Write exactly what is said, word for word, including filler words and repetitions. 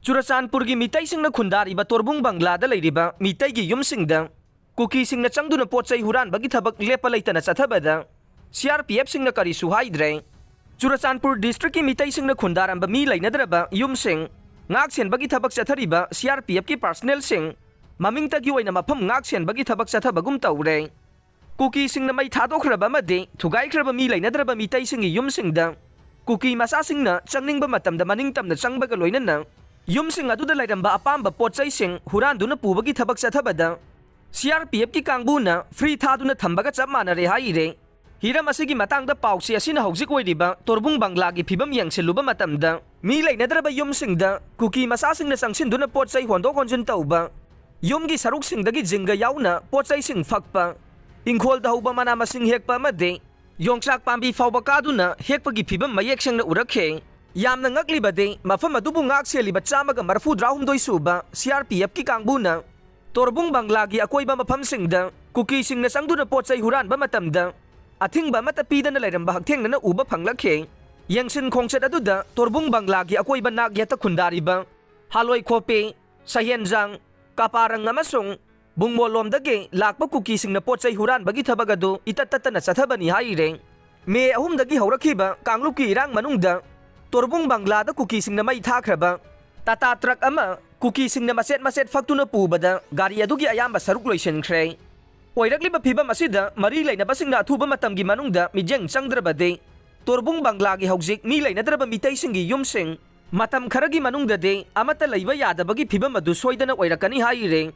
ꯆꯨꯔꯆꯥꯟꯄꯨꯔꯒꯤ ꯃꯤꯇꯩꯁꯤꯡꯅ ꯈꯨꯟꯗꯥꯔꯤꯕ ꯇꯣꯔꯕꯨꯡ ꯕꯪꯒ꯭ꯂꯥꯗ ꯂꯩꯔꯤꯕ ꯃꯤꯇꯩꯒꯤ ꯌꯨꯝꯁꯤꯡꯗ ꯀꯨꯀꯤꯁꯤꯡꯅ ꯆꯪꯗꯨꯅ ꯄꯣꯠ ꯆꯩ ꯍꯨꯔꯥꯟꯕꯒꯤ ꯊꯕꯛ ꯂꯦꯞꯄ ꯂꯩꯇꯅ ꯆꯠꯊꯕꯗ ꯁꯤ ꯑꯥꯔ ꯄꯤ ꯑꯦꯐꯁꯤꯡꯅ ꯀꯔꯤꯁꯨ ꯍꯥꯏꯗ꯭ꯔꯦ꯫ ꯆꯨꯔꯆꯥꯟꯄꯨꯔ ꯗꯤꯁꯇ꯭ꯔꯤꯛꯀꯤ ꯃꯤꯇꯩꯁꯤꯡꯅ ꯈꯨꯟꯗꯥꯔꯝꯕ ꯃꯤ ꯂꯩꯅꯗ꯭ꯔꯕ ꯌꯨꯝꯁꯤꯡ ꯉꯥꯛ ꯁꯦꯟꯕꯒꯤ ꯊꯕꯛ ꯆꯠꯊꯔꯤꯕ ꯁꯤ ꯑꯥꯔ ꯄꯤ ꯑꯦꯐꯀꯤ ꯄꯥꯔꯁꯅꯦꯜꯁꯤꯡ ꯃꯃꯤꯡꯇꯒꯤ ꯑꯣꯏꯅ ꯃꯐꯝ ꯉꯥꯛ ꯁꯦꯟꯕꯒꯤ ꯊꯕꯛ ꯆꯠꯊꯕꯒꯨꯝ ꯇꯧꯔꯦ꯫ ꯀꯨꯀꯤꯁꯤꯡꯅ ꯃꯩ ꯊꯥꯗꯣꯛꯈ꯭ꯔꯕ ꯑꯃꯗꯤ ꯊꯨꯒꯥꯏꯈ꯭ꯔꯕ ꯃꯤ ꯂꯩꯅꯗ꯭ꯔꯕ ꯃꯤꯇꯩꯁꯤꯡꯒꯤ ꯌꯨꯝꯁꯤꯡꯗ ꯀꯨꯀꯤ ꯃꯆꯥꯁꯤꯡꯅ ꯆꯪꯅꯤꯡꯕ ꯃꯇꯝꯗ ꯃꯅꯤꯡ ꯇꯝꯅ ꯆꯪꯕꯒ ꯂꯣꯏꯅꯅ ꯌꯨꯝꯁꯤꯡ ꯑꯗꯨꯗ ꯂꯩꯔꯝꯕ ꯑꯄꯥꯝꯕ ꯄꯣꯠ ꯆꯩꯁꯤꯡ ꯍꯨꯔꯥꯟꯗꯨꯅ ꯄꯨꯕꯒꯤ ꯊꯕꯛ ꯆꯠꯊꯕꯗ ꯁꯤ ꯑꯥꯔ ꯄꯤ ꯑꯦꯐꯀꯤ ꯀꯥꯡꯕꯨꯅ ꯐ꯭ꯔꯤ ꯊꯥꯗꯨꯅ ꯊꯝꯕꯒ ꯆꯞ ꯃꯥꯟꯅꯔꯦ ꯍꯥꯏꯔꯤꯔꯦ꯫ ꯍꯤꯔꯝ ꯑꯁꯤꯒꯤ ꯃꯇꯥꯡꯗ ꯄꯥꯎꯆꯦ ꯑꯁꯤꯅ ꯍꯧꯖꯤꯛ ꯑꯣꯏꯔꯤꯕ ꯇꯣꯔꯕꯨꯡ ꯕꯪꯒ꯭ꯂꯥꯒꯤ ꯐꯤꯕꯝ ꯌꯦꯡꯁꯤꯜꯂꯨꯕ ꯃꯇꯝꯗ ꯃꯤ ꯂꯩꯅꯗ꯭ꯔꯕ ꯌꯨꯝꯁꯤꯡꯗ ꯀꯨꯀꯤ ꯃꯆꯥꯁꯤꯡꯅ ꯆꯪꯁꯤꯟꯗꯨꯅ ꯄꯣꯠ ꯆꯩ ꯍꯣꯟꯗꯣꯛ ꯍꯣꯟꯖꯤꯟ ꯇꯧꯕ, ꯌꯨꯝꯒꯤ ꯁꯔꯨꯛꯁꯤꯡꯗꯒꯤ ꯖꯤꯡꯒ ꯌꯥꯎꯅ ꯄꯣꯠ ꯆꯩꯁꯤꯡ ꯐꯛꯄ, ꯏꯪꯈꯣꯜꯗ ꯍꯧꯕ ꯃꯅꯥ ꯃꯁꯤꯡ ꯍꯦꯛꯄ ꯑꯃꯗꯤ ꯌꯣꯡꯆꯥꯛ ꯄꯥꯝꯕꯤ ꯐꯥꯎꯕ ꯀꯥꯗꯨꯅ ꯍꯦꯛꯄꯒꯤ ꯐꯤꯕꯝ ꯃꯌꯦꯛ ꯁꯦꯡꯅ ꯎꯔꯛꯈꯤ꯫ ꯌꯥꯝꯅ ꯉꯛꯂꯤꯕꯗꯤ ꯃꯐꯝ ꯑꯗꯨꯕꯨ ꯉꯥꯛ ꯁꯦꯜꯂꯤꯕ ꯆꯥꯝꯃꯒ ꯃꯔꯤꯐꯨꯇꯔꯥꯍꯨꯝꯗꯣꯏ ꯁꯨꯕ ꯁꯤ ꯑꯥꯔ ꯄꯤ ꯑꯦꯐꯀꯤ ꯀꯥꯡꯕꯨꯅ ꯇꯣꯔꯕꯨꯡ ꯕꯪꯒ꯭ꯂꯥꯒꯤ ꯑꯀꯣꯏꯕ ꯃꯐꯝꯁꯤꯡꯗ ꯀꯨꯀꯤꯁꯤꯡꯅ ꯆꯪꯗꯨꯅ ꯄꯣꯠ ꯆꯩ ꯍꯨꯔꯥꯟꯕ ꯃꯇꯝꯗ ꯑꯊꯤꯡꯕ ꯑꯃꯠꯇ ꯄꯤꯗꯅ ꯂꯩꯔꯝꯕ ꯍꯛꯊꯦꯡꯅꯅ ꯎꯕ ꯐꯪꯂꯛꯈꯤ꯫ ꯌꯦꯡꯁꯤꯟ ꯈꯣꯡꯆꯠ ꯑꯗꯨꯗ ꯇꯣꯔꯕꯨꯡ ꯕꯪꯒ꯭ꯂꯥꯒꯤ ꯑꯀꯣꯏꯕ ꯅꯥꯛ ꯌꯦꯠꯇ ꯈꯨꯟꯗꯥꯔꯤꯕ ꯍꯥꯂꯣꯏ ꯈꯣꯄꯤ, ꯁꯍꯦꯟꯖꯥꯡ, ꯀꯥꯄꯥꯔꯪ ꯑꯃꯁꯨꯡ ꯕꯨꯡꯃꯣꯂꯣꯝꯗꯒꯤ ꯂꯥꯛꯄ ꯀꯨꯀꯤꯁꯤꯡꯅ ꯄꯣꯠ ꯆꯩ ꯍꯨꯔꯥꯟꯕꯒꯤ ꯊꯕꯛ ꯑꯗꯨ ꯏꯇꯠ ꯇꯠꯇꯅ ꯆꯠꯊꯕꯅꯤ ꯍꯥꯏꯔꯦ꯫ ꯃꯦ ꯑꯍꯨꯝꯗꯒꯤ ꯍꯧꯔꯛꯈꯤꯕ ꯀꯥꯡꯂꯨꯞꯀꯤ ꯏꯔꯥꯡ ꯃꯅꯨꯡꯗ ꯇꯣꯔꯕꯨꯡ ꯕꯪꯒ꯭ꯂꯥꯗ ꯀꯨꯀꯤꯁꯤꯡꯅ ꯃꯩ ꯊꯥꯈ꯭ꯔꯕ ꯇꯥꯇꯥ ꯇ꯭ꯔꯛ ꯑꯃ ꯀꯨꯀꯤꯁꯤꯡꯅ ꯃꯆꯦꯠ ꯃꯆꯦꯠ ꯐꯛꯇꯨꯅ ꯄꯨꯕꯗ ꯒꯥꯔꯤ ꯑꯗꯨꯒꯤ ꯑꯌꯥꯝꯕ ꯁꯔꯨꯛ ꯂꯣꯏꯁꯤꯟꯈ꯭ꯔꯦ꯫ ꯑꯣꯏꯔꯛꯂꯤꯕ ꯐꯤꯕꯝ ꯑꯁꯤꯗ ꯃꯔꯤ ꯂꯩꯅꯕꯁꯤꯡꯅ ꯑꯊꯨꯕ ꯃꯇꯝꯒꯤ ꯃꯅꯨꯡꯗ ꯃꯤꯠꯌꯦꯡ ꯆꯪꯗ꯭ꯔꯕꯗꯤ ꯇꯣꯔꯕꯨꯡ ꯕꯪꯒ꯭ꯂꯥꯒꯤ ꯍꯧꯖꯤꯛ ꯃꯤ ꯂꯩꯅꯗ꯭ꯔꯕ ꯃꯤꯇꯩꯁꯤꯡꯒꯤ ꯌꯨꯝꯁꯤꯡ ꯃꯇꯝ ꯈꯔꯒꯤ ꯃꯅꯨꯡꯗꯗꯤ ꯑꯃꯠꯇ ꯂꯩꯕ ꯌꯥꯗꯕꯒꯤ ꯐꯤꯕꯝ ꯑꯗꯨ ꯁꯣꯏꯗꯅ ꯑꯣꯏꯔꯛꯀꯅꯤ ꯍꯥꯏꯔꯤ꯫